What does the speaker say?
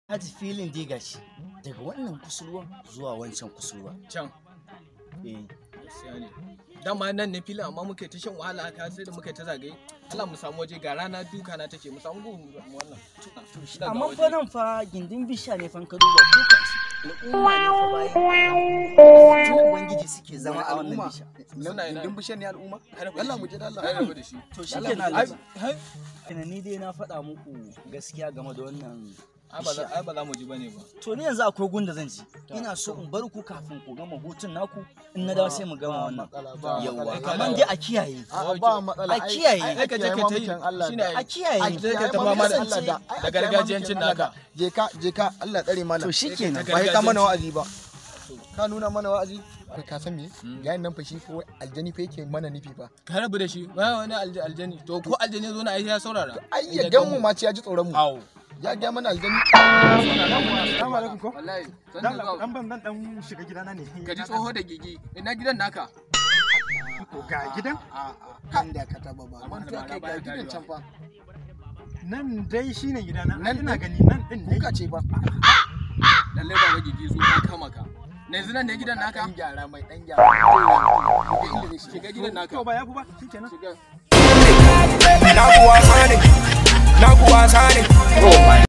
Haji, filin dai gashi daga wannan kusurwan zuwa wancan kusurwa. Can. Eh. Gaskiya ne. Dama nan ne filin, amma muka yi ta shan wahala haka sai da muka yi ta zagaye. Allah mu samu waje, ga rana duka na take, mu samu gu mu wannan. Ga Amma waje. Fa nan fa gindin bishiya ne fa, ka duba ko ka ce al'umma ne fa, bayan tun ubangiji suke zama a wannan Al'umma. bishiya. Suna ina? Gindin bishiyar ne al'umma. Har ba Allah shi. mu je da Allah. Ai rabu da shi. To shikenan. Ai Alhaji. ai Ni dai na faɗa muku gaskiya game da wannan ai ba za bishiya. Ai ba za mu ji bane ba. To ni yanzu akwai gun da zan ji. Ina so in bar ku kafin ku gama hutun naku, in na dawo sai mu gama wannan. Matsala, ba Yawwa, matsala. amma dai a kiyaye. A'a, ba matsala. A kiyaye. Ai Ka je kiyaye ka ma ta yi. muke Allah Shine da. ai. A kiyaye. A Je ka kiyaye ta ma fama muke da Allah da. Ai, da a kiyaye ma muke gargajiyancin Allah da. naka. Je ka, je ka, Allah tsare mana. To shikenan. Ba ka mana wa'azi ba. Ka nuna mana wa'azi. Kai, ka san me? Yayin nan fa shi ko aljani fa yake mana nufi fa. Ka rabu da shi. Ba wani aljani. To ko aljani zo na ai ya saurara. Ai ya gan mu ma ce ya ji tsoron mu. Awo. Ya ga mana aljani. Assalamu alaikum ko? Wallahi. Dan Sannu zuwa. dan ban dan dan shiga gidana ne. Ka ji tsoho da gigi. Ina gidan naka? Ko ga gidan? A kan da ka taba ba. Man to kai ga gidan can fa. Nan dai shine gidana. Nan Ina ɗin? gani nan din ne. Kuka ce fa. Lalle baba gigi zo ka kama ka. Na yanzu nan ne gidan naka? Dan gyara mai, dan gyara. Shiga inda zai shiga. Shiga gidan naka. To ba yafi ba, shikenan. Shiga. Na ku wasa ne, na ku wasa ne.